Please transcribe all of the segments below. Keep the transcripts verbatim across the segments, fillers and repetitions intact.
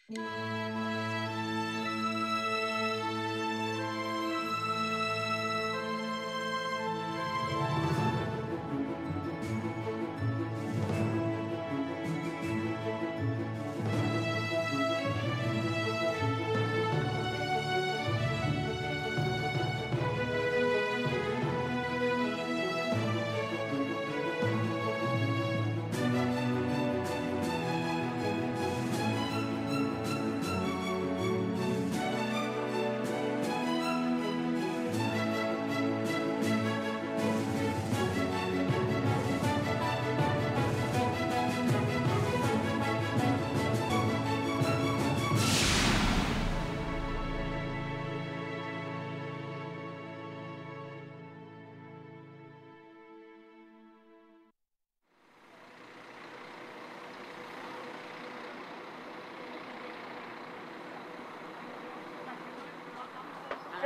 各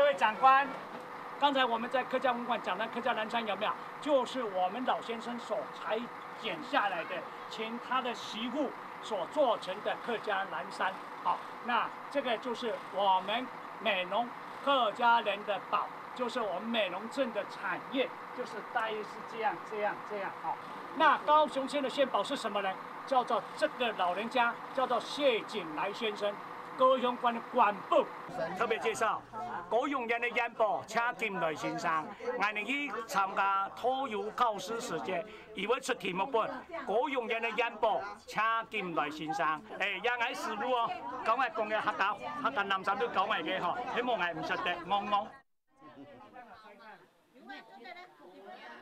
位长官，刚才我们在客家文馆讲的客家南山有没有？就是我们老先生所裁剪下来的，请他的媳妇所做成的客家南山。好，那这个就是我们美浓客家人的宝，就是我们美浓镇的产业，就是大约是这样、这样、这样。好，那高雄县的县宝是什么呢？叫做这个老人家叫做谢景来先生，高雄县的官宝。特别介绍，高雄县的县宝谢景来先生，𠊎等去参加托幼教师时节，佢會出題目本，高雄县的县宝谢景來先生。哎，也𠊎師傅哦，教𠊎講个客家，客家南山都教𠊎个吼，希望𠊎毋識得，戇戇。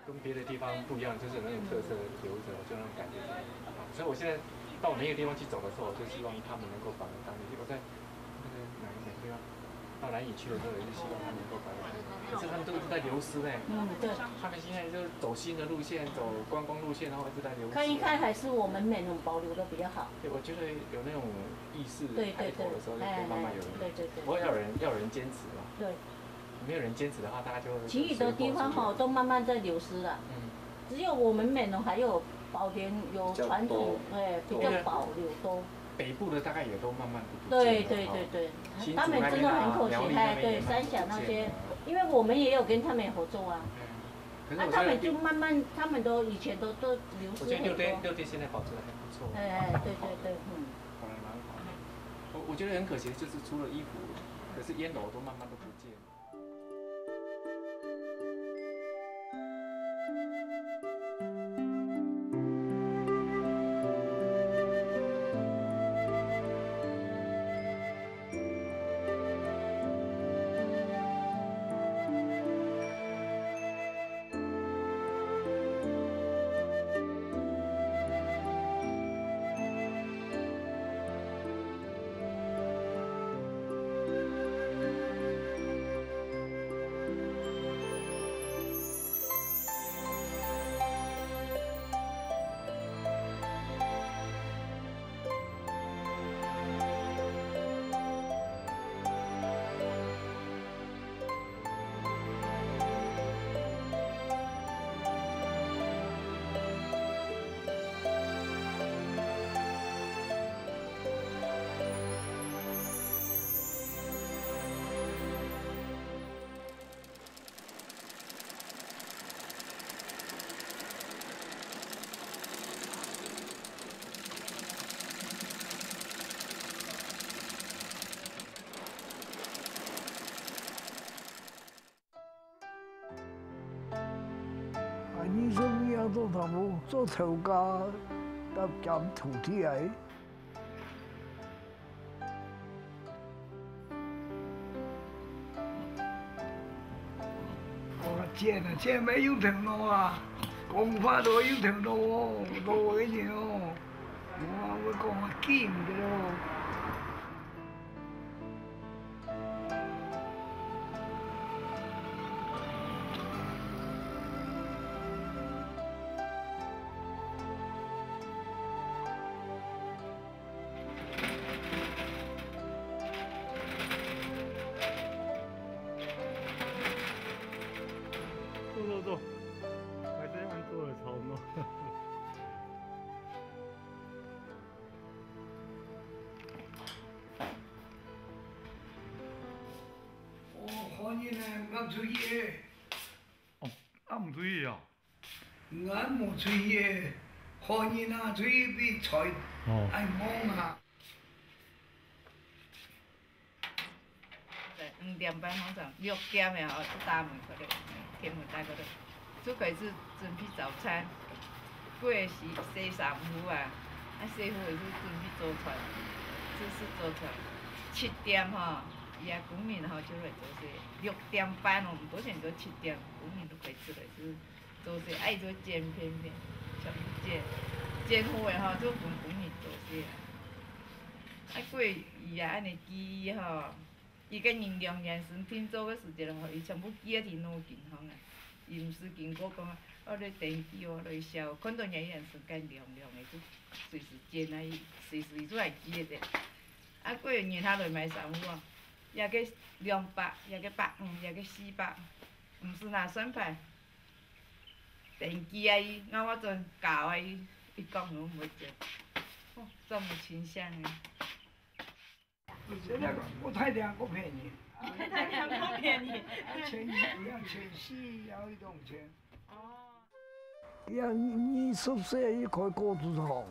跟别的地方不一样，就是有那种特色留着，就那种感觉是很好。所以我现在到每个地方去走的时候，我就希望他们能够保留当地。我在那个南美地方，到南语区的时候，也是希望他们能够保留当地。可是他们都一直在流失呢。嗯，对。他们现在就是走新的路线，走观光路线，然后一直在流失。看一看，还是我们美浓保留的比较好。对，我觉得有那种意识抬头的时候，就可以慢慢有人。对对对，哎哎，对对对。不过要有人，要有人坚持嘛。对。没有人坚持的话，大家就会其余的地方吼，都慢慢在流失了。嗯。只有我们美浓还有保留有传统，比较多。哎，比较保留多。北部的大概也都慢慢都不见了。对对对对，新竹那边啊，他们真的很可惜，苗栗那边也慢慢不见了。哎，对，三峡那些，因为我们也有跟他们合作啊。嗯。可是我觉得啊，他们就慢慢，他们都以前都，都流失很多。我觉得六堆，六堆现在保持得还不错，哎哎，蛮好的。对对对，嗯。保得蛮好的。我，我觉得很可惜，就是除了衣服，可是烟楼都慢慢都不见了。 啊，你说你要做头目，做头家，要讲土地哎。 哦，剪啊，剪，要有长路啊，讲话都要有长路哦，路个人哦，我，我讲话紧个咯。 坐坐坐，还是要坐的超暖。出去个。哦，啊，毋出去哦。俺無出去个，好人啊，出去比賽，哦。愛忙啊。對，五點半好像，六點了吼，就打門過來，天門打過來，就開始準備早餐。過來洗，洗衫褲啊，啊，洗好就準備做菜，就食早餐。七點吼，伊个工人吼就來做事，六點半哦，毋過現在七點，工人都開始來，就 做事，愛做剪片片，全部剪，剪好个吼，就分工人做事啊。啊，過伊啊，恁呢記憶吼，伊个人兩年生定做个時節吼，伊全部記在腦筋項啊。伊毋使經過講啊，哦，來登記哦，來寫哦，看到人兩年生間涼涼个，就隨時剪啊，伊隨時伊就會記得。啊，過有人客來買衫褲啊，這个兩百，這个百五，這个四百，毋使拿算盤。 登記啊，伊，𠊎話轉教啊，伊，伊講我毋會做。哦，這麼清閒个。現在我太涼，我騙你。太涼，我騙你。啊，千四，要千四，要一種錢。哦。要二十歲，一開果子糖。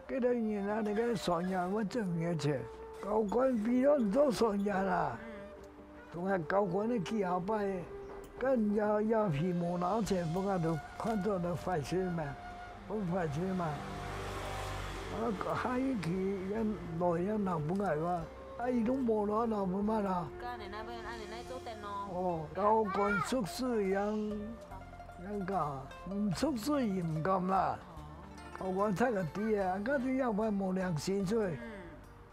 幾多人啊，你个算命，我賺你个錢。交關比如你做算命啦，嗯。同𠊎交關个幾下擺，跟要，要皮毛拿錢分𠊎都看做你壞心嘛，分壞心嘛。啊，下一期也來也拿分𠊎哇，啊，伊都無拿，拿分嘛啦。該恁呢，恁呢做得咯。哦，交關熟事樣，樣个，毋熟事伊毋敢啦。 哦，我才个知啊，該就要怪無良心，所以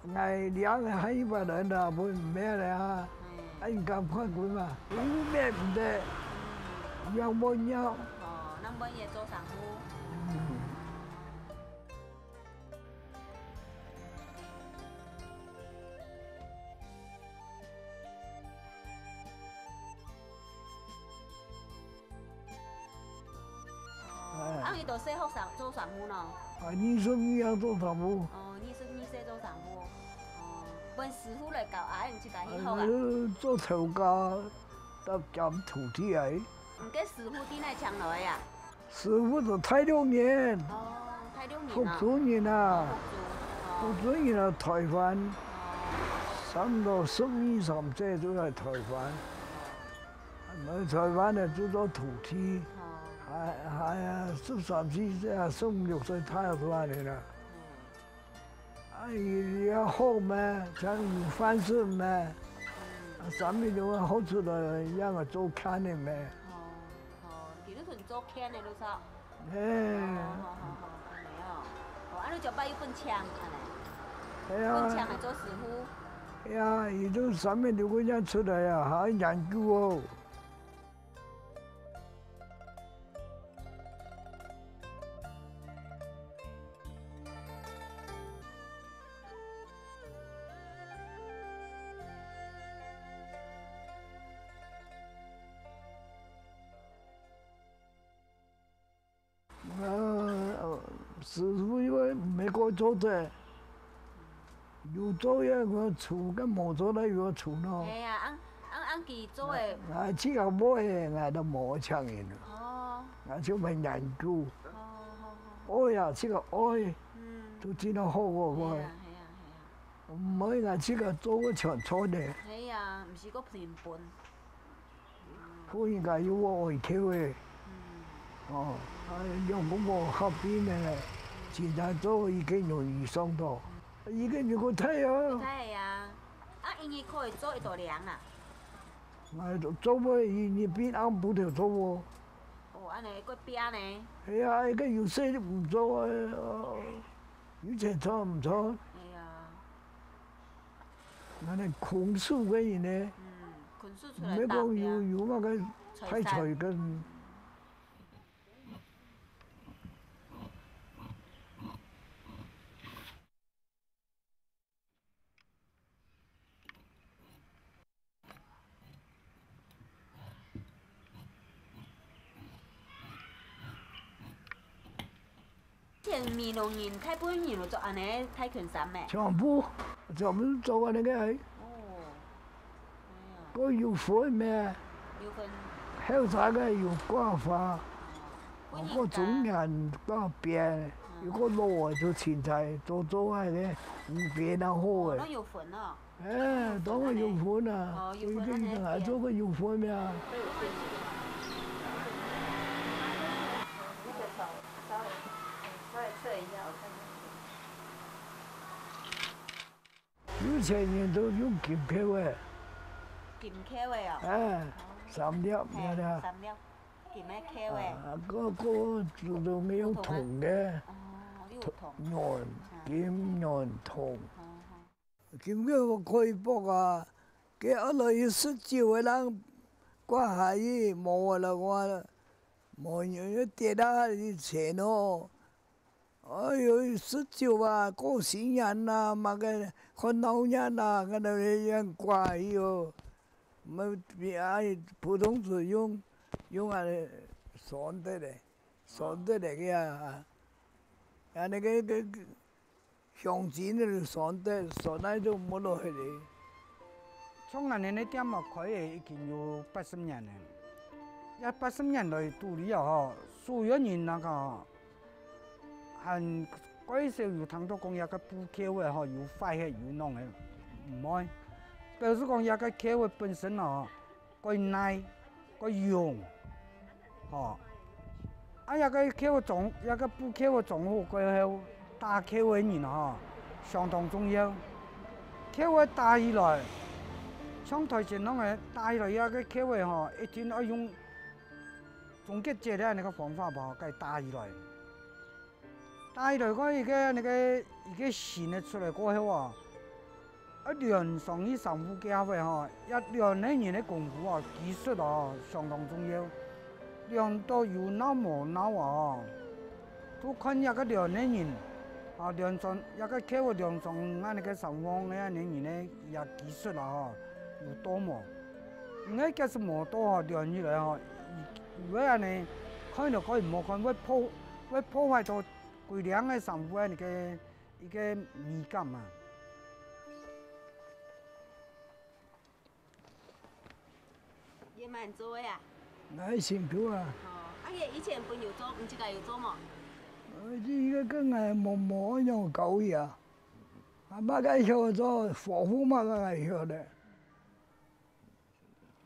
嗯。𠊎兩个還一百人啦，分毋免了啊。嗯。啊，應該看過嘛，有免毋得，嗯。要問要。哦，恁半夜做衫褲。嗯。 哦，哎。啊，你都細學生做衫褲喏？啊，二十二歲做衫褲。哦，二十二歲做衫褲。哦，分師傅來教，啊，你自家去學啊？啊，做頭家，搭兼徒弟啊。你个師傅在哪請來呀？師傅在大陸人。哦，大陸人啊。福州人啊。哦，福州。哦。福州人啊，台灣。哦。差不多十二三歲就來台灣。 來台灣呢，就做徒弟，哦。還，還十三四歲啊，十五六歲，大學出來了啦。嗯。啊，伊也好嘛，像有飯食嘛，嗯。啊，啥物都好出來，也嘛做看的嘛。哦，哦，佢都同做看的，都差。 嘿。哦，好，好，好，恁呢哦。哦，恁呢就拜一分錢，恁呢。嘿啊。分錢來做師傅。嘿啊，伊都上面就个人出來啊，還研究哦。 呃，師傅因為毋係過做得，有做也有處，該無做咧有處咯。係啊，恁，恁，恁佢做个。𠊎自家買个，𠊎都無請人。哦。𠊎就會研究。哦，好，好，好。愛啊，自家愛，嗯。都真个好个，係啊，係啊，係啊。毋愛𠊎自家做个全錯个。係啊，毋係个平分。 婦人家有个愛頭个。嗯。哦，啊，兩公婆合併个，現在做一個人以上多，一個人過大啊。大啊，啊，因為可以做一道量啊。哎，做个，一日變暗晡頭做个。哦，恁呢過變呢？係啊，一個有事就毋做啊，哦，有錢賺毋賺？係啊。 恁呢空手个人呢，嗯，空手出來打拚。毋係講有，有麼个財產。財產个。 以前美濃人大部分人有著恁呢大裙衫咩？全部，全部著恁呢个。哦，哎呀。該有分咩？有分。後生个有掛花，哦，分人家。過中年掛匾，嗯。有個老个就凊彩做做下个，有匾啊好个。哦，都有分哦。哎，當然有分啊，哦，有分啊，不一定个，還做个有分个啊。那個手稍微，哎，稍微側一下，我看看。 有錢人都用金扣个。金扣个哦。哎，三粒，嘿，你看啊。三粒，金个扣个。啊，个，个都沒有銅个。哦，有銅。銅，銀，啊。金銀銅。哦，哦。金扣可以博啊，佢後來有食酒个人，掛下去，無个了，我，無人跌啊，有錢哦。 哎喲，食酒啊，過新年啊，麼个看鬧熱啊，該兜人掛喲，毋係比𠊎普通就用，用恁樣算得个，算得个个啊，恁樣个，个，个，鄉親个算得，算來都無落去咧。像恁樣个店啊，開了已經有八十年了。這八十年來肚裡啊，吼，所有人那個 還蓋少有聽到講這個布扣仔吼，有壞个，有弄个，毋會。表示講這個扣仔本身哦，蓋耐，蓋用，吼。啊，這個扣仔裝，這個布扣仔裝好過後，打扣仔个人吼，相當重要。扣仔打起來，像頭先講个，打起來這個扣仔吼，一定愛用 總結節个恁樣个方法吧，該打起來。打起來過一個，那個，一個新个出來過後啊，啊，聯上去衫褲个下尾吼，這聯个人个功夫啊，技術啊，相當重要。聯到有鬧無鬧啊，都看這個聯个人，啊，聯上，這個扣仔聯上恁樣个衫褲个恁樣人个，這技術啊，吼，有到無？ 毋係假使無到吼，聯起來吼，佢，佢會恁樣，看到可以無看，會破，會破壞到歸領个衫褲个一個，一個美感啊。也蠻做个啊。𠊎辛苦啊。哦，啊，佢以前朋友做，毋自家有做無？呃，這個跟𠊎無，無恁樣搞伊啊。啊，麼个曉做，火候麼个曉得。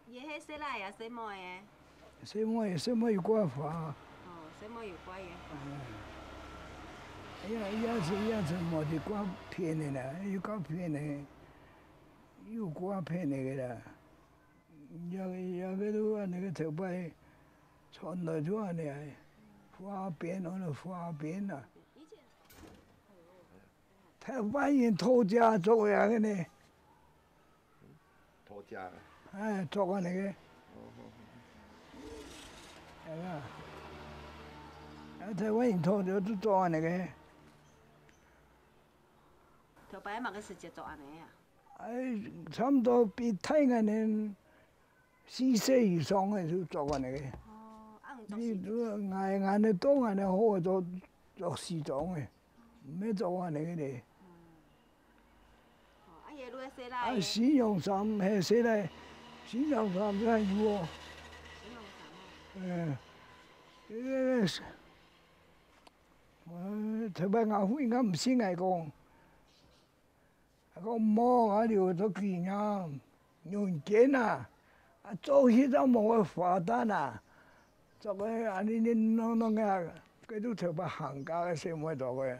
也係細倈仔細妹仔？細妹，細妹有掛花。哦，細妹有掛个花。嗯。哎呀，也係，也係無得掛片个啦，有掛片个，有掛片个啦。也，也个都恁樣个頭擺傳來就恁樣，花邊，安到花邊啊。頭擺人討食做个呢。 討食啊。哎，做恁樣个。哦，好，好。係啊。啊，台灣人討就做恁樣个。頭擺麼个時節做恁樣啊？哎，差毋多比大人个四歲以上个就做恁樣个。哦，啊，毋做時節。你，𠊎，𠊎个當然个好做，做時裝个，毋係做恁樣个咧。嗯。 哦，啊，佢个細倈仔。啊，西洋衫，嘿，細倈，西洋衫就還有哦。西洋衫哦。嗯，這個，呃，頭擺𠊎父親毋信𠊎講，𠊎講無，𠊎留到紀念。 人間啊，啊，做戲都無个花旦啊，做个恁呢呢弄弄啊，該都頭擺行家个細妹做个。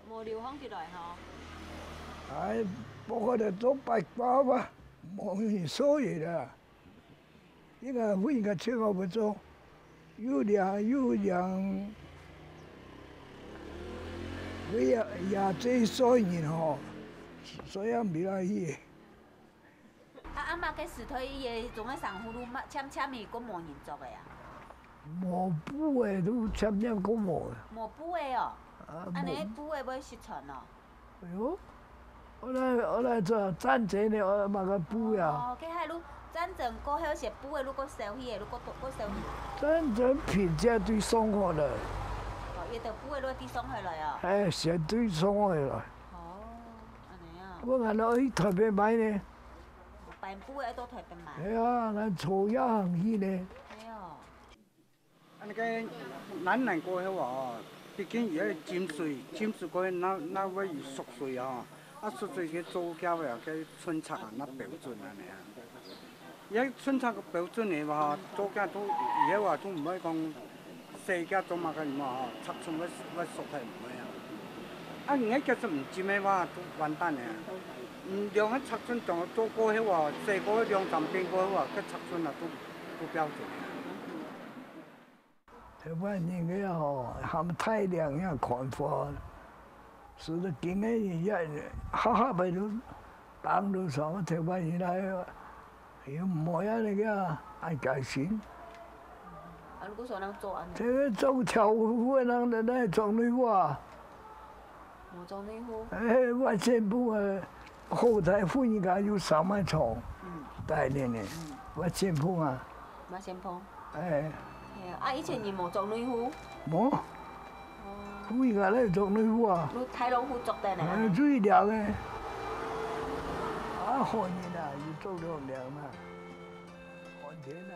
無流行起來吼。哎，不過咧做八卦吧，無人所以啦。應該為人家笑我不做，又涼又涼，為也也最衰人吼，所以毋要去。 啊，啊，麼个時代个種个衫褲都嘛，漸漸个，都無人著个啊？無布个都漸漸个無了。無布个哦？啊，恁呢無。布个會失傳哦？哎喲，後來，後來這戰爭呢，後來麼个布啊？哦，該下都戰爭過後，係布个都過少去个，都過，過少去。戰爭品質對上好了。哦，也得布个都對上好了哦。哎，先對上好了。哦，恁呢啊。我看到去台北買呢。半晡愛到臺北嘛？係啊，𠊎初夜行去呢。係哦。恁呢个難難過後哦，畢竟佢个浸水，浸水過後，那，那會縮水哦，啊，縮水个做家伙啊，个寸尺啊，那標準恁呢啊。 也寸尺个標準个話，做家都以後啊，都毋會講細家做麼个嘛吼，尺寸會，會縮忒毋會啊。啊，你个假使毋浸个話，都完蛋了啊。嗯，量个尺寸當做過後啊，細過兩三遍過後啊，該尺寸啊，都，都標準了啊。 臺灣人个吼，含大量个看法，使得今个人也合合个都，當都上臺灣人來，又毋會恁呢个，恁開心。啊，如果說人做恁呢？這个做跳舞个人，哪會著內褲啊？ 無著內褲。欸，我前夫啊，好在婦人家有衫仔著，嗯。帶等呢。嗯。我前夫啊。我前夫。欸。係啊，啊，以前你無著內褲？無。哦。婦人家哪會著內褲啊？你大丈夫著等呢？欸，最涼个。啊，寒天啊，又著涼涼啊，寒天啊。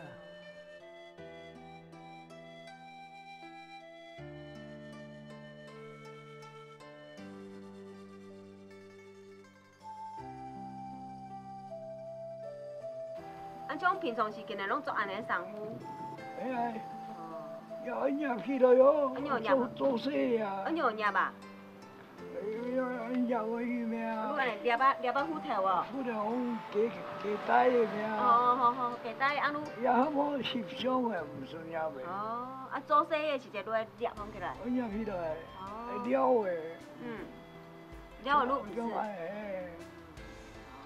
啊，像平常時間呢，攏著恁呢衫褲。哎呀，哦。要恁樣起來喲，恁樣樣啊。做，做事啊。恁樣樣啊？哎呀，恁樣个咩啊？你按呢，抓啊，抓啊褲頭哦。褲頭，給，給帶个咩啊？哦，好，好，給帶，啊，你。也好無翕相个，毋算也袂。哦，啊，做事个時節，你會抓放起來。恁樣起來，哦。會撩个。嗯。 了後你毋使。哎，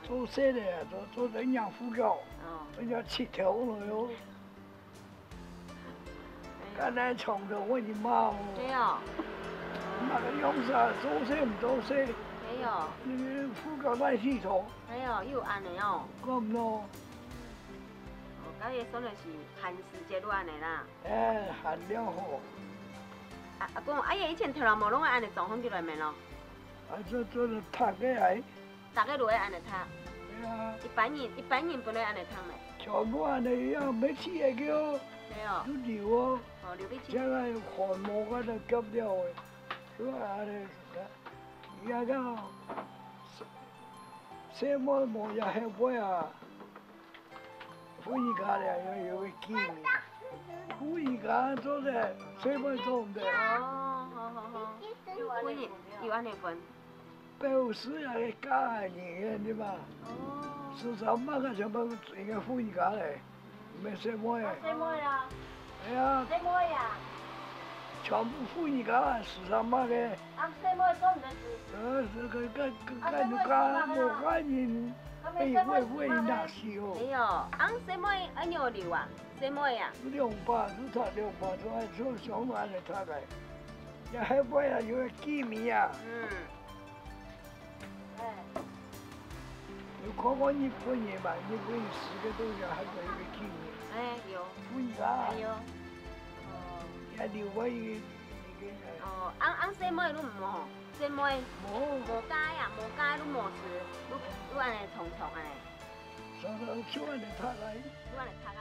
做事个啊，做，做人家副教，哦。人家七條路喲。哎呀。剛才唱到我的媽哦。對哦。那個用啥，做事毋做事。對哦。那個副教在系統。哎喲，又恁呢哦。講咯。哦，該也算係寒食節路恁呢啦。哎，寒了好。啊，阿公，啊，以前頭腦無攏會恁呢裝放起來面咯？ 啊，這，這是讀个哎。逐个都會恁呢讀。對啊。一般人，一般人本來恁呢讀咩？全部恁呢樣，沒去个哦。對哦。都留哦。哦，留俾自己。將來寒毛个都夾掉个，都恁呢，也講，細妹無也後背啊。 婦人家了，要有个紀念。婦人家做得，細妹做毋得。哦，好，好，好。婦人，有恁呢分。表示啊，个嫁个人，對吧？哦。時常麼个全部應該婦人家嘞，毋係細妹。細妹啊。哎呀。細妹啊。全部婦人家，時常麼个。啊，細妹做毋得事。呃，這個，該，該，啊，該，該，細妹做麼个啊？無該人。 哎，會，會那時候。哎喲，恁細妹恁樣留啊，細妹啊。兩把，就差兩把，就愛就想恁呢大概。也後背啊，有个紀念啊。嗯。哎。有看過日本人嘛？日本人死个東西，還有一個紀念。哎，有。不一樣啊。哎，有。哦。也留過一個，一個。哦，恁，恁細妹你毋好。 細妹，無。無嫁啊，無嫁，你無事，你，你恁呢長長恁呢。常常就恁呢拍來。你恁呢拍來。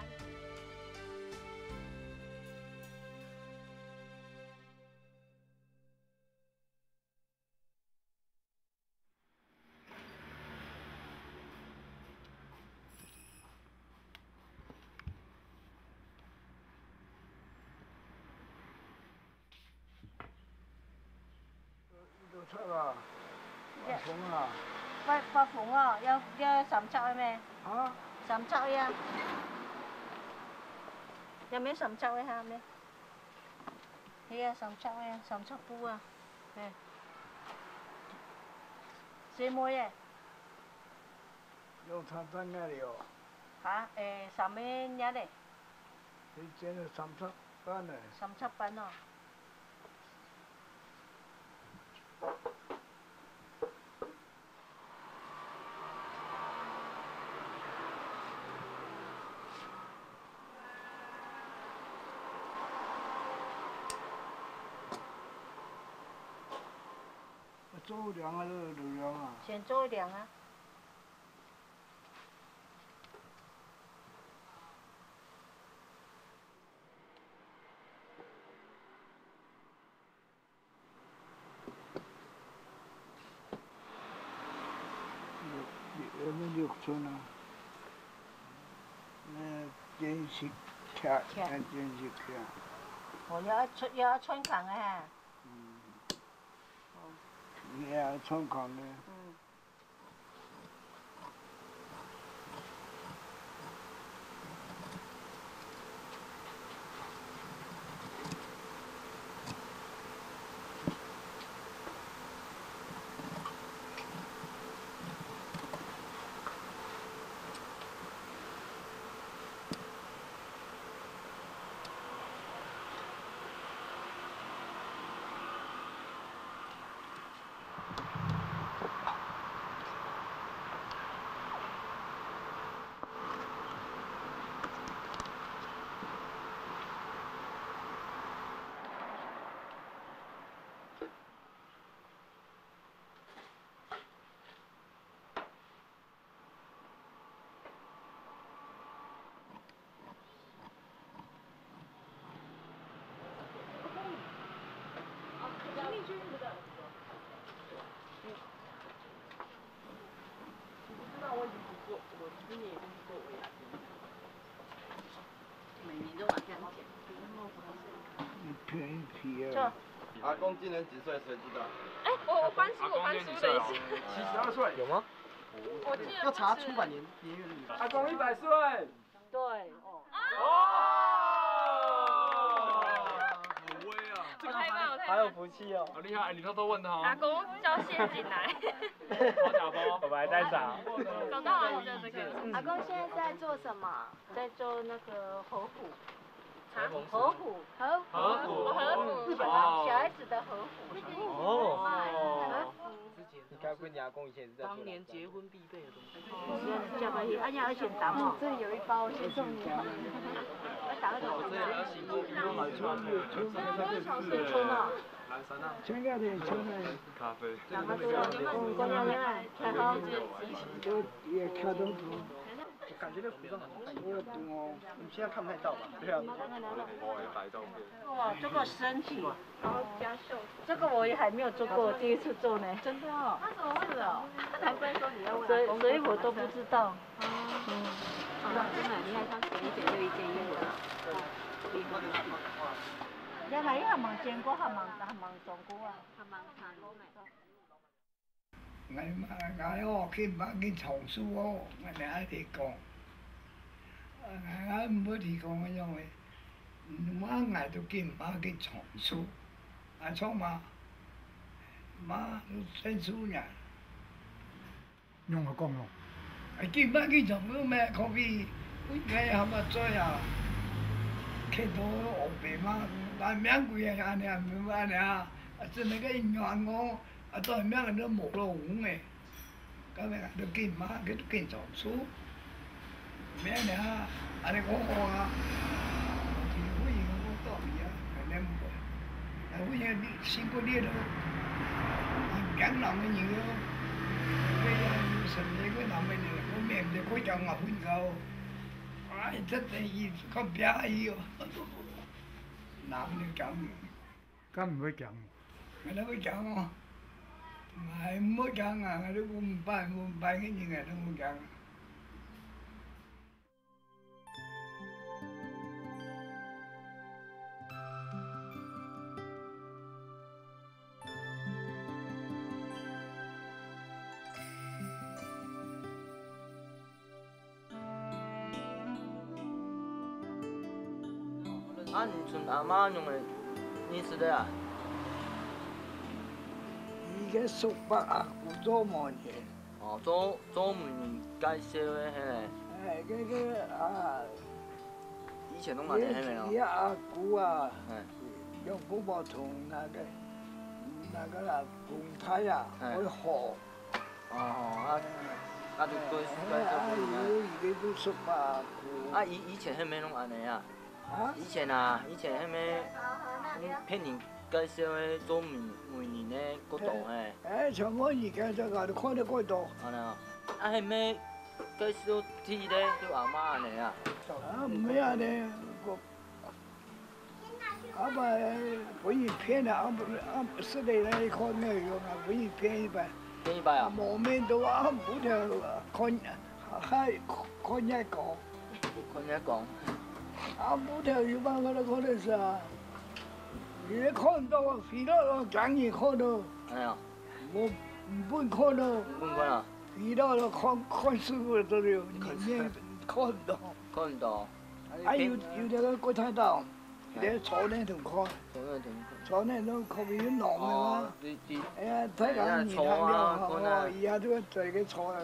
發風啊！發，發風哦，愛，愛三尺个咩？啊？三尺个啊？也無三尺个哈咩？係啊，三尺个啊，三尺布啊，嘿。細妹仔。用長長个了哦。哈？誒，三個月咧。 你剪了三尺半呢。三尺半哦。做涼啊，就涼啊。先做涼啊。有没有六寸啊？那电视剧，剧。看电视剧。哦，要穿，要穿长的哈。嗯。哦。你也穿长的。嗯。每年都往这样剪。便宜皮啊。阿公今年几岁？谁知道？哎，我我翻书，我翻书的意思。七十二岁。有吗？我记得要查出版年年月日。阿公一百岁。对。哦。好威啊！这个还蛮有，还有福气哦。好厉害，你偷偷问他哦。阿公叫陷阱来。好假包。我们来再查。找到了，就这个。阿公现在在做什么？在做那个和服。啊？和服。和服。和服。哦，和服。日本的哦。小孩子的和服。哦。和服。你该不会你阿公以前也是在做当年结婚必备的东西。哦，嫁过去，哎呀，而且打哦，这里有一包，我先送你。要打个什么？这个要洗过，不用买出来。那都是小时候的。全家的，全家的。咖啡。打个什么？我也看到。我懂哦。你现在看不太到吧？对啊。哇，这个身体，这个我也还没有做过，第一次做呢。真的哦。是哦。难怪说你要问阿公。所以，所以我都不知道。嗯。啊，真的，你看他前一点就一件衣服了。你看，伊还蛮坚固，还蛮，还蛮坚固啊。还蛮长的。 𠊎嘛，𠊎哦，緊捌去藏書哦，𠊎就愛提講。啊，𠊎毋會提講个樣个，嘛，𠊎都緊捌去藏書，啊，藏嘛，嘛，都珍珠呢。用个講咯。啊，緊捌去藏書咩？可比，應該還無做啊，看到烏白嘛，啊，名貴啊，安尼啊，毋安尼啊，啊，真个个人講。 啊，到尾仔都無路用个，到尾仔都緊嘛，佢都緊走出。毋免了，安尼講好啊。其實我已經講道理啊，反正毋會。啊，我現在辛苦你咯，你講人个人咯，對呀，有什麼个人个人，我面對佢講我分手。哎，這等於講別个哦，人就講。 敢毋會驚？𠊎哪會驚哦？𠊎毋會驚啊！𠊎都分派，分派个人，𠊎都毋驚。 啊，你尋阿媽仰會認識个啊？佢个叔伯阿姑做媒人。哦，做，做媒人介紹个，嘿。哎，該个啊，以前攏安尼，嘿無？佢阿姑啊，嘿。用古巴同那个，那个啦，公差啊，嘿。會好。 哦，啊，啊，就過，過做媒人啊。啊，以前係毋係攏安尼啊？啊？以前啊，以前係毋係，嗯，別人介紹个做媒，媒人个角度嘿。哎，全部人介紹个，你看得過多。安尼啊，啊，係毋係介紹媠个，就阿媽安尼啊？啊，毋係安尼，我 啊，毋，分人騙啊，啊，毋，啊，實在來講，無用啊，分人騙一擺。前一擺啊？無面都啊，不得啊，看，還看人講。看人講。啊，不得有辦法都看得啥？你看到啊，肥佬啊，趕緊看到。哎呀。無，毋分看到。毋分看啊？肥佬啊，看，看師傅都有，你，你看毋到。看毋到。啊，有，有那個國泰島。 你坐那同看，坐那同看。坐那都可以有浪个嘛。哦，對，對。哎呀，太陽你看了，哦，看啊。哦，以後都要坐个坐啊，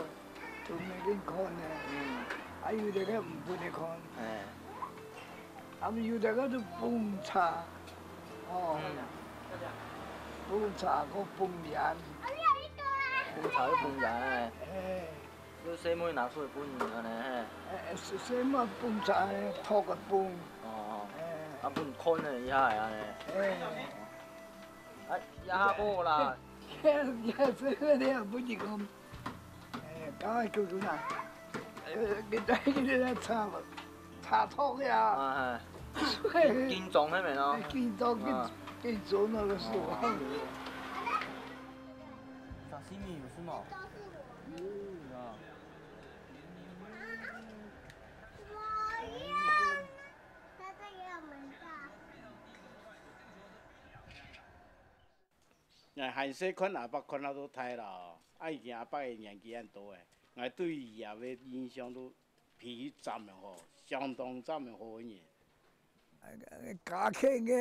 同那个看呢。嗯。還有這个毋分你看。哎。啊，有這个都奉茶，哦。嗯。奉茶个奉蓮。奉茶个奉蓮，哎。哎。 有細妹拿出來分人个呢，嘿。哎，細，細妹分茶，托个分。哦，哦。哎。啊，分看个一下个呢。哎。啊，也好啦。也，也細妹个也分人講，哎，剛剛舅舅啦，呃，佢帶佢个茶，茶托个啊。啊，嘿。所以，金，金裝那邊哦。金裝，金，啊。金裝那個是吧？哦。沙西米有是嗎？ 嗯啊。𠊎還細看阿伯看到都大了，啊，已經阿伯个年紀恁大个，𠊎對佢个印象都比佢正好，相當正好个人。啊，家境个，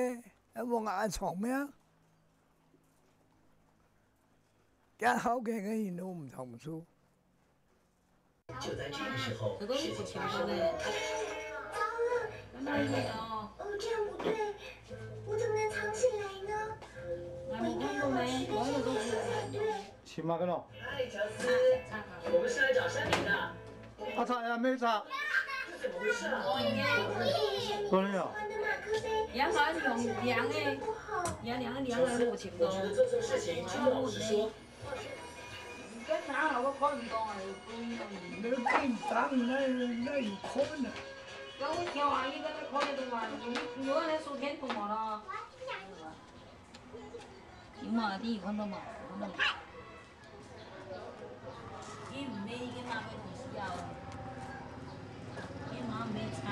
啊，無恁聰明。 恁好个人都毋同處。就在這個時候，事情發生了。糟了，哦，這樣不對，我怎麼能藏起來呢？我應該要把它吃掉才對。去嘛，跟喏。嗨，喬斯，我們是來找山林的。 啊，擦呀，沒擦。這怎麼回事啊？可能有。也好像用量个，也量个量个無情咯。我覺得做錯事情，就老實說。你跟哪有个看毋到啊？有不一樣的。你緊張，那，那有可能。要我挑啊，應該在看得到啊，有，有人來收錢筒了。有嘛，你有看到嘛？有看到嘛？ 你毋買，你个媽買東西啊？你媽買茶。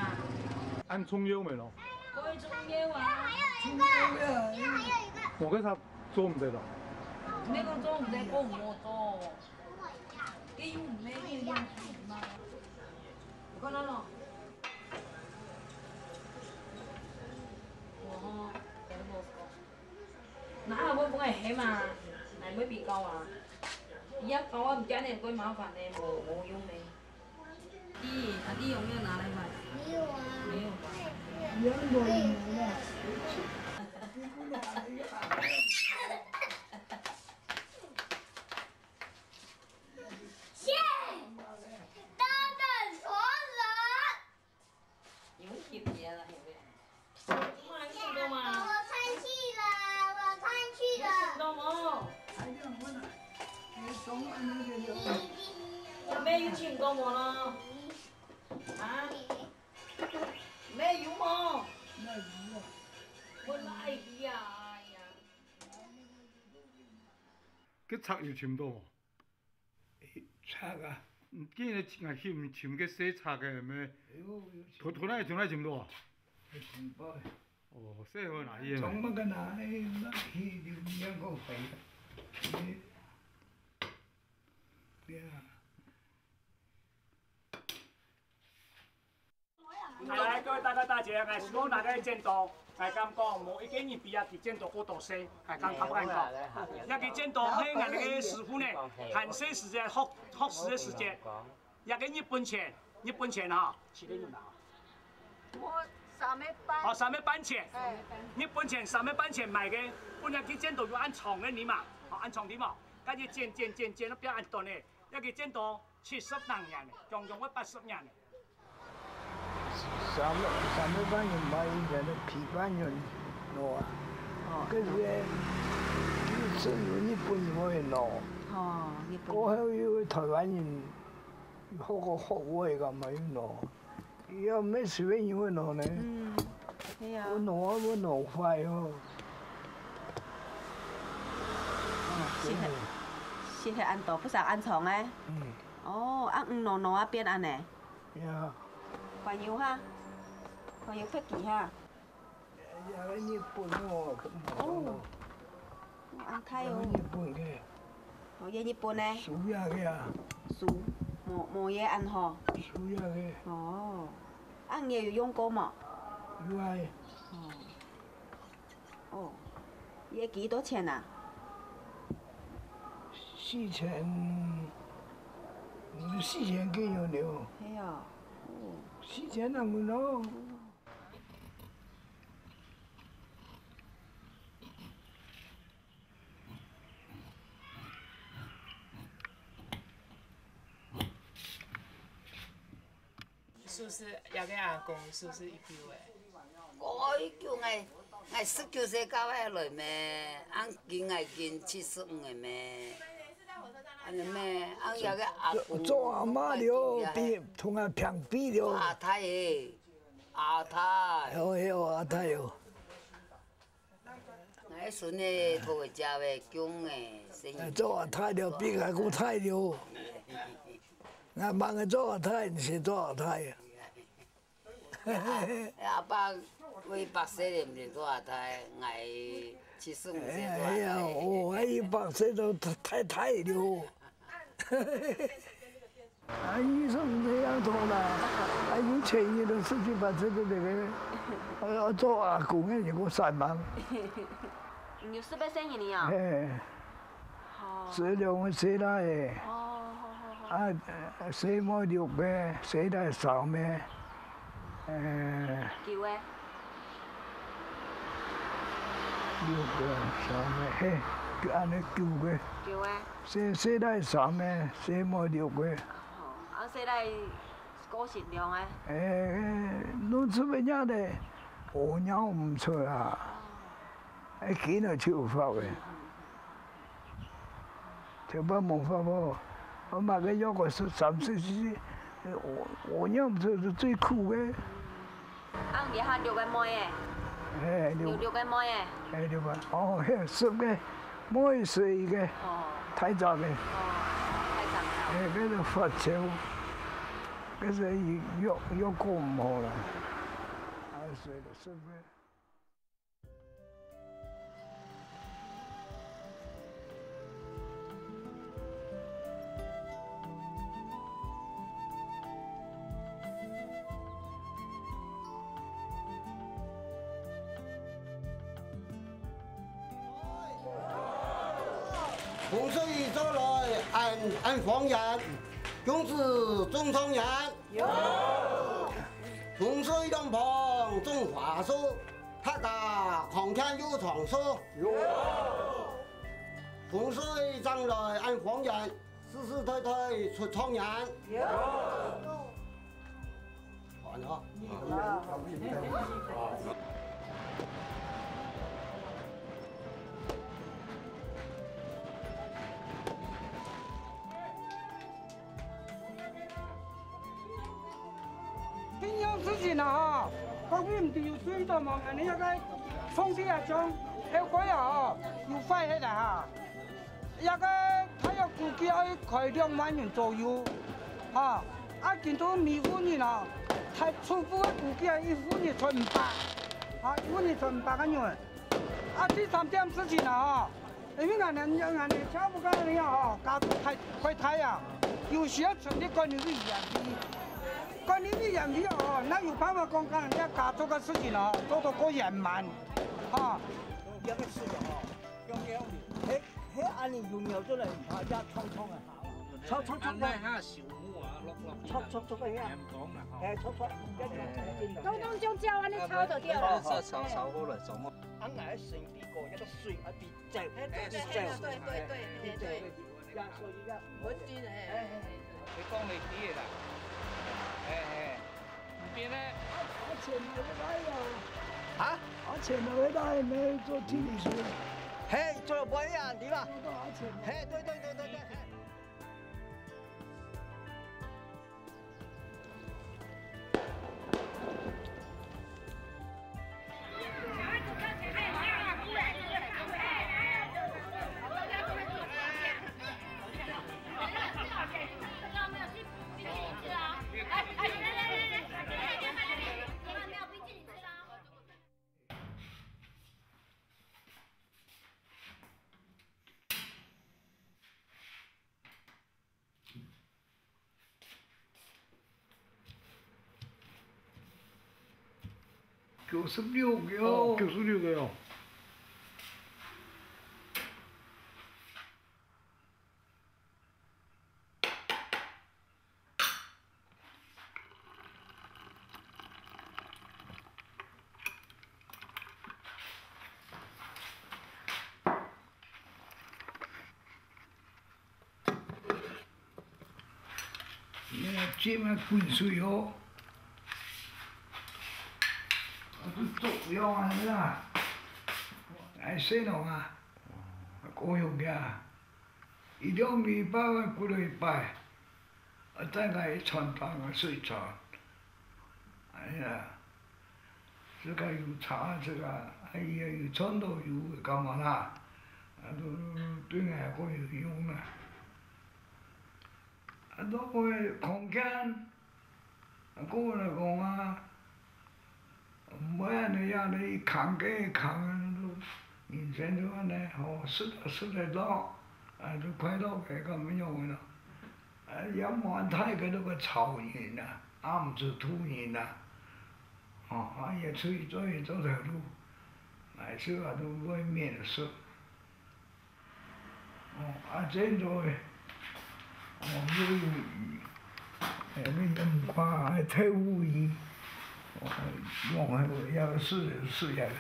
恁重要無咯？當重要啊！重要啊！我个茶做毋得咯。毋係講做毋得，講無做。你又毋買，你又用嘛？有看到咯？哦，有無？ 那還會分佢喊嘛？來，會比較啊。你要搞啊，毋驚你會麻煩呢，無，無用呢。弟，啊，弟有沒有拿來賣？沒有啊。沒有吧？沒有啊。謝，等等，所有人。 有翕你啊，翕你。媽，你聽到嗎？我生氣了，我生氣了。有聽到無？阿妹有聽到無咯？啊？阿妹有無？問阿姨啊，哎呀。該賊有尋到無？ 賊啊！嗯，今日尋，尋，尋个細賊个咩？有，有尋。頭，頭那，頭那尋到啊？有尋到。哦，細个哪去啊？從那個哪，哎，那去就兩個回。對啊。 來，各位大哥大姐，𠊎手拿个剪刀，𠊎感覺無一個人比這支剪刀過多歲，𠊎感覺恁講。這支剪刀係𠊎个師傅呢，還細時節學，學師个時節，這個日本錢，日本錢哈，幾個銀啊？我三個半。哦，三個半錢。哎。日本錢三個半錢買个，分這支剪刀有恁長个呢嘛，哦，恁長个嘛，該就剪剪剪剪，變恁短个，這支剪刀七十零年了，將近會八十年了。 三個，三個半銀買一年个皮包銀攞啊。哦。該時，該時有日本人會攞。哦，日本人。過後又台灣人學个學位个嘛又攞。以後毋係隨便人會攞呢。嗯，對啊。會攞啊，會攞壞哦。哦，謝謝。係恁多，不成恁長个。嗯。哦，啊，黃黃啊，變恁呢。呀。還有哈，還有別个哈。這个日本哦，哦，恁大哦。這个日本个。哦，這日本个。樹葉个啊。樹，無，無葉恁好。樹葉个。哦，啊，你有用過無？有啊。哦。 哦，這幾多錢啊？四千，四千幾銀了。係啊，哦。四千零銀咯。係毋係這个阿公係毋係已久个？過已久，𠊎，𠊎十九歲嫁過來咩，恁今𠊎已經七十五个咩。恁呢咩，恁這个阿公做阿嬤了，比同𠊎平輩了。阿太欸，阿太。哦，係哦，阿太哦。 𠊎孫仔，頭个姐个，降个，細人。做阿太了，比𠊎還大了。𠊎吂个做阿太，你先做阿太啊。阿爸，𠊎百歲了，毋係做阿太，𠊎七十五歲做阿太。哎呀，哦，𠊎一百歲都太，太大了。 啊，醫生這樣做啦，啊，有錢人都十七八歲都這个，啊，做阿公个人過三萬。你有四个細人仔啊？嘿，哦。十六个細倈仔，哦，好，好，好。啊，細妹六个，細倈三个。 呃，九个。六个，三个，嘿，就恁呢九个。九个。細，細倈三个，細妹六个。哦，啊，細倈過身了啊？欸，攏出尾仔咧，屙尿毋出啊。哦。 欸，緊來就有法个。嗯，嗯，嗯。頭擺無法無，𠊎買个藥个係三四十，我，我尿毋出係最苦个。嗯。啊，你還有六个妹仔？欸，六。有六个妹仔？欸，六个。哦，嘿，十个，妹十一个，哦。大隻个。哦，大隻个。欸，該个發燒，該个藥，藥過毋好啦。啊，所以就十个。 風水做來恁，恁芳艷，恭喜中狀元。 有。風水兩旁種花樹，大家康健又長壽。有。風水正來恁芳艷，世世代代出狀元。有。好，你好。 這樣事情啊，吼，各位毋知有注意到無？恁呢該个風水啊，將後背啊，吼，有壞忒啦哈。這个大約估計愛開兩萬銀左右，哈。啊，今到每戶人啊，大初步个估計啊，一戶人賺五百，哈，一戶人賺五百個銀。啊，第三點事情啊，吼， 因為𠊎等，𠊎等全部講恁樣吼，家族太，太大啊，有時候成立管理委員會，管理委員會哦，哪有辦法講講人家家族个事情哦，做到過圓滿，哈。這个事情哦，用這樣的，嘿，嘿，恁樣有苗出來，人家創創啊，創創創啊。恁樣哈，樹木啊，落落去啦。創創創个呀。陽光啦，吼。哎，創創，要創創進來。當中將膠恁樣抄就對了。啊，抄，抄，抄好了，總共。啊，𠊎身邊个一个水啊，比 走，哎，對，對，對，對，對，對，對。呀，所以呀，我知，哎，哎，哎，哎。你講你知个啦。哎，哎，毋變呢？啊，啊，錢就會來了。啊？啊，錢就會來，沒做地理學。嘿，做不一樣，對吧？做到啊，錢。嘿，對，對，對，對，對，嘿。九十六个哦。哦，九十六个哦。 你愛浸啊滾水哦，啊，就做樣啊啦，愛洗腦啊，過用个啊，一兩禮拜啊，過了一擺，啊，再來一餐飯啊，水餐，哎呀。 自家有茶，自家，哎呀，有賺到有，幹嘛啦？啊，都，都對𠊎還過有用啦。啊，到位空間，啊，過來講啊，毋會恁樣樣个，一空个一空，都人生就恁樣，吼，食就食得落，啊，就快樂个，咁樣樣个咯。啊，也無恁大个那個吵人啊，也毋使渡人啊。 吼，啊，也出去做，也做頭路，來食啊，都會面食。哦，啊，真多个，哦，有，有，哎，你也毋看，還退伍去，哦，用還有要試就試下咧。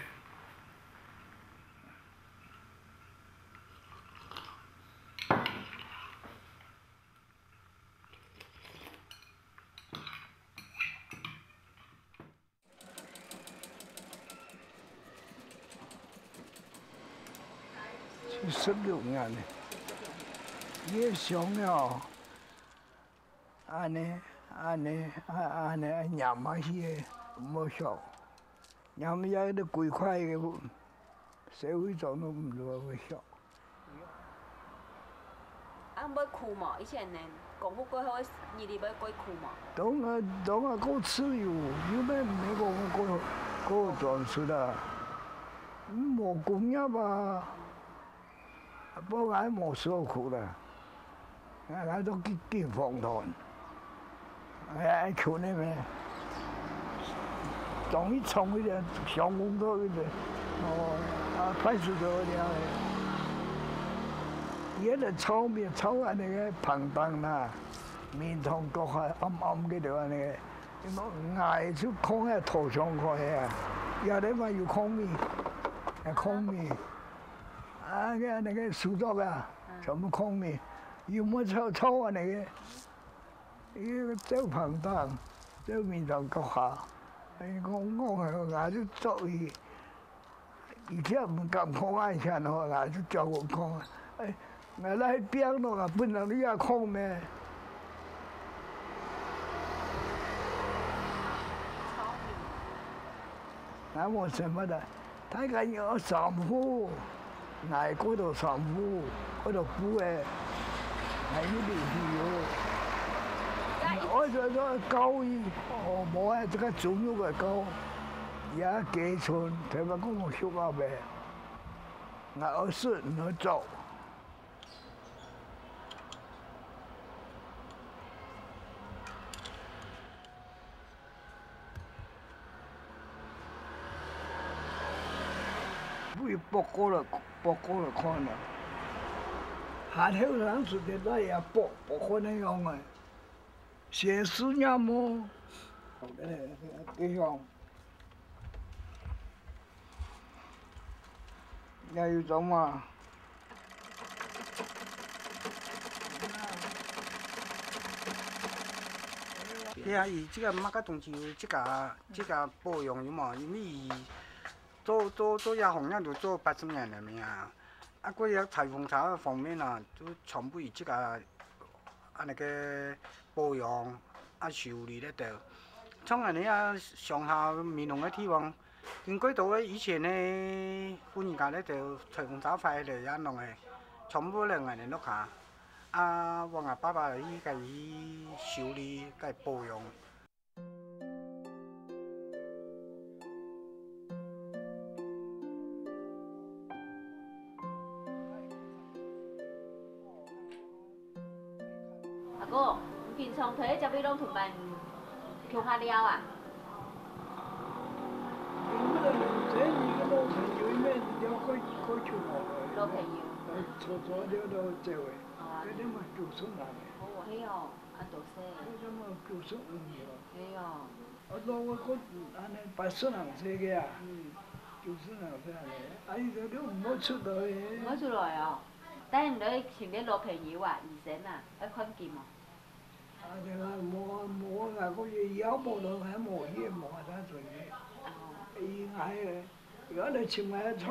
十六年了，也想了，恁呢，恁呢，啊，恁呢，黏下去个，無曉，黏下去都幾塊个，社會上都毋知會曉。 啊，會苦無？以前呢，光復過後个日子會過苦無？當然，當然過自由，因為毋係講過，過專制啦，無工業啊，啊，本來無受苦啦，啊，𠊎都去警方團。 哎，愛求你咩？總一衝一點，想工作一點，哦，啊，歹勢做了咧。伊个臭面，臭恁呢个膨脹啦，面孔各下暗暗个就恁呢个。𠊎就囥个頭上開啊，也咧嘛有孔明，啊，孔明，啊，个恁呢个手足啊，全部孔明，又無臭，臭恁呢个。 伊个做膨脹，做面上閣下，伊講講个，𠊎就做伊，而且毋敢講愛錢吼，𠊎就照講講，哎，𠊎來拚咯，啊，本人你也講咩？啊，無什麼的。 大家有衫褲，𠊎過到衫褲，過到布个，𠊎一定去哦。愛做做高一，哦，無啊，這個中學个高，也基層，頭先講學校个，𠊎愛食，毋愛做。 會剝過來，剝過來看啊。還後生時節，那也剝，剝過那樣个。寫字也無。好个，這樣。 也有種嘛。對啊，佢這個麼个東西有自家，自家保養有無？因為佢做，做，做這行業都做八十年了咩啊。啊，過這裁縫車方面啊，就全部佢自家 恁呢个保養啊修理咧兜。像恁呢啊，鄉下美濃个地方，經過到个以前个婦人家咧兜，裁縫車壞咧也弄个，全部咧𠊎等屋下。啊，𠊎爸爸去該去修理，該保養。 阿哥，你平常在這位浪同伴共下尞啊？所以你个老朋友，因为你要过，过去嘛，老朋友。坐坐了都走诶，哦。搿点嘛九十人诶。哦，嘿哦，啊，多谢。搿点嘛九十五了。嘿哦。啊，老个个安尼八十零岁个啊，嗯。九十零岁安尼，啊，伊说你毋好出来诶。毋好出来哦。但你来寻个老朋友啊，医生啊，要看病哦。 啊，對啊，無啊，無啊，𠊎講也要無咯，還無也無啊，他做咩？哦。伊還有，有人尋𠊎創。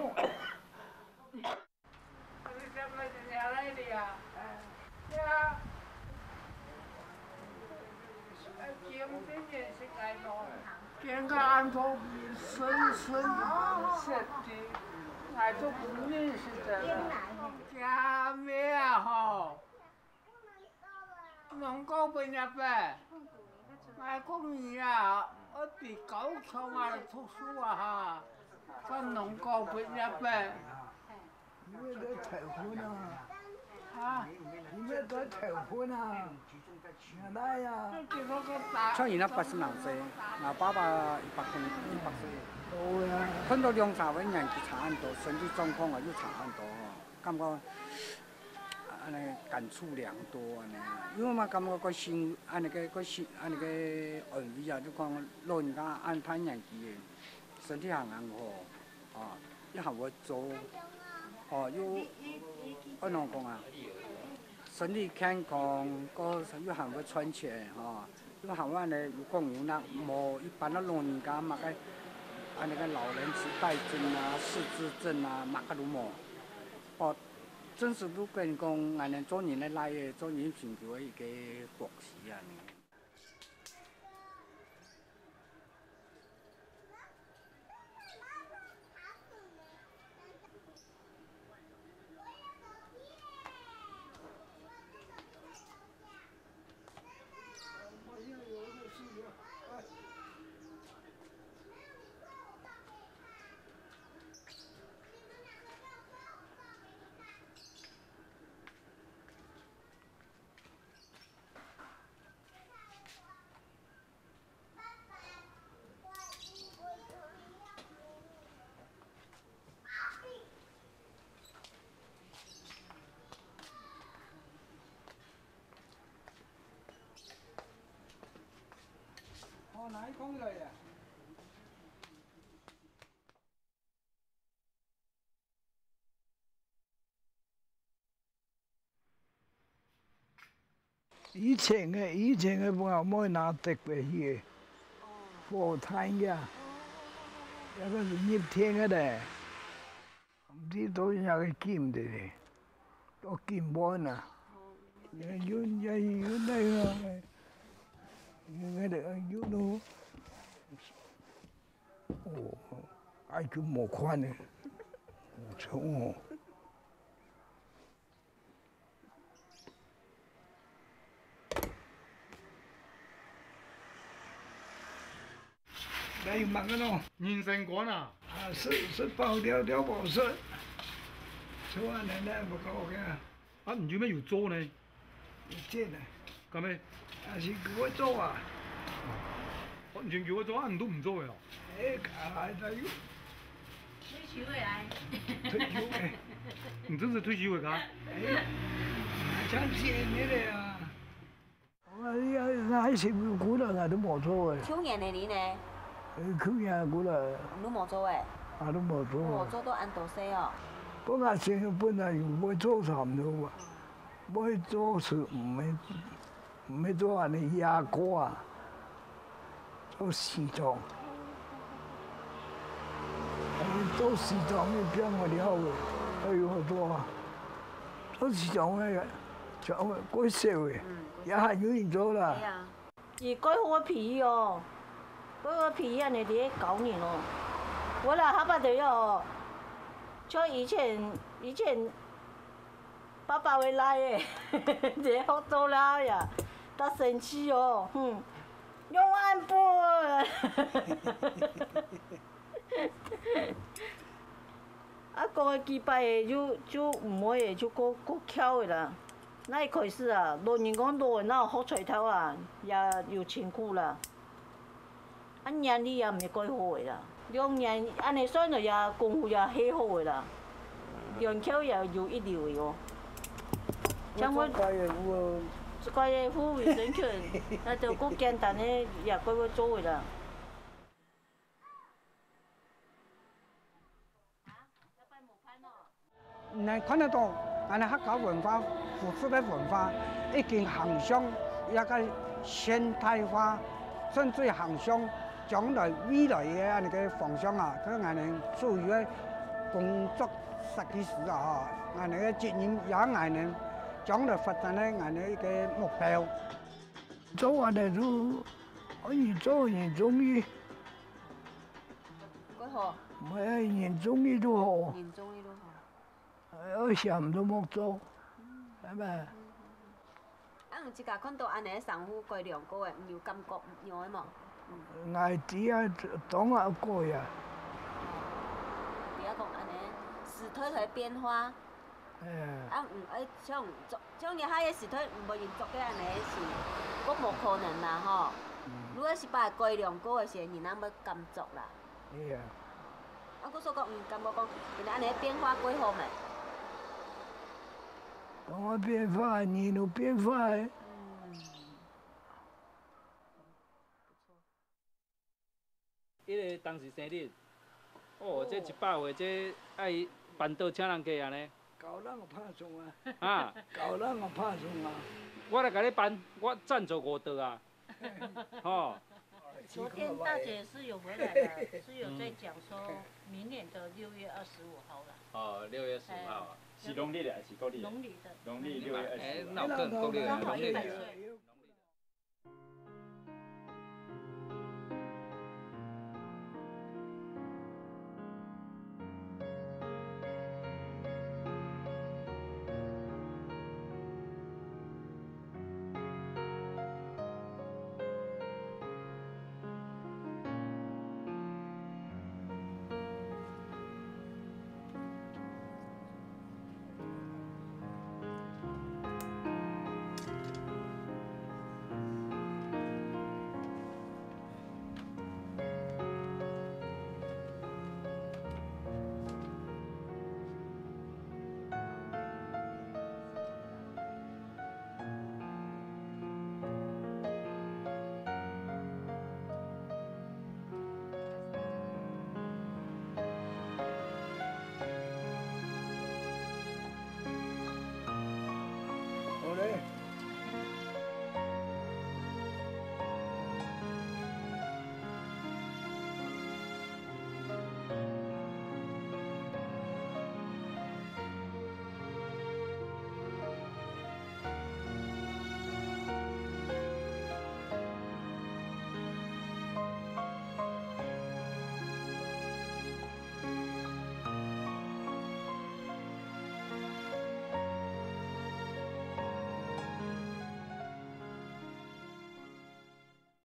見个安到深深色的，𠊎都毋認識个啦。家妹啊吼！ 啷个分你啊伯？𠊎講你啊，愛比較強啊讀書啊哈，正啷个分你啊伯？你們在頭昏啊？啊？你們在頭昏啊？原來呀。像你那八十零歲，𠊎爸爸一百空，一百歲。哦呀。看到兩儕个年紀差恁多，身體狀況啊又差恁多吼，感覺 安尼感觸良多安尼啊。因為嘛感覺較欣，安尼个較欣，安尼个安慰啊，就講老人家恁大年紀个，身體還恁好，哦，又還會做，哦，又，愛仰講啊，身體健康，个又還會賺錢，吼，又還會安尼有講有那，無一般个老人家嘛个，安尼个老人痴呆症啊、失智症啊，嘛个都無。哦， 真實都跟講，𠊎等做人个倈仔，做人尋求个一個福氣啊！哦，哪一空来呀？ 以前个，以前个，𠊎妹拿得个去个，火炭个，那個是入天个咧，毋知到底哪個金的咧，到金本啊，也有，也有那個，那個有咯。 哦，哎，就無款呢。哦。來，有麼个咯？人生觀啊。啊，食，食飽了，了無食。就恁樣呢，無搞个。啊，你有無有做呢？ 有錢啊。敢咩？但是佢會做啊。哦，你全球會做啊，你都毋做个哦。哎，啊，還有。退休个啊。退休个。你真是退休个啊？哎，像錢个啊。𠊎，𠊎，𠊎係有幾多𠊎都無做个。去年个你呢？呃，去年幾多？你都無做个。啊，都無做个。哦，做到恁多歲哦。本來先本來有會做差毋多啊。 會做事，毋會，毋會做恁樣野果啊，做西裝。哎，做西裝个變無了个，哎喲，做啊，做西裝个，像个過少个，嗯，也還有人做啦。對啊。 佢蓋好个脾氣哦，蓋好个脾氣恁樣在該搞人哦。𠊎啦，下把頭哦，像以前，以前爸爸个倈仔，在學做啦呀，當生氣哦，哼，用恁笨。 啊，講个幾擺个，就，就毋會个，就過，過翹个啦。那一開始啊，老人講老个哪有好彩頭啊，也有辛苦啦。啊，年紀也毋係蓋好个啦。兩年恁呢算了也功夫也下好个啦，兩口也有一流个哦。像我做个有哦，自家个護衛生存，那就較簡單个也較會做个啦。 能看得到，俺个客家文化、服飾个文化已經行向一個現代化，正在行向將來未來个恁个方向啊，佢俺个主要个工作設計師啊，吼，俺个責任也俺个將來發展个俺个一個目標。做恁呢就，哎，做人中意。 幾好？哎，人中意就好。人中意就好。愛嫌都莫做，係咪？啊，你自家看到恁呢衫褲改良過个，你有感覺毋樣个無？𠊎知啊，當然改啊。知啊，講恁呢，時代在變化。 哎。啊，毋愛像著，像這下个時代，毋會人著个恁呢係，較無可能啦吼。嗯。如果係把改良過个時，人人會敢著啦。哎呀。啊，故所講，嗯，感覺講，現在恁呢變化過好無？講啊變化，人都變化个。嗯。 一個當時生日，哦，這一百歲，這愛辦桌請人客按呢。高人有拍算啊。啊。高人有拍算啊。我來共你辦，我贊助五桌啊。吼。昨天大姐是有回來了，是有在講說明年的六月二十五號了。哦，六月十五號啊，是農曆的還是國曆的？農曆的。農曆六月二十五號。哎，那我更國曆的，農曆的。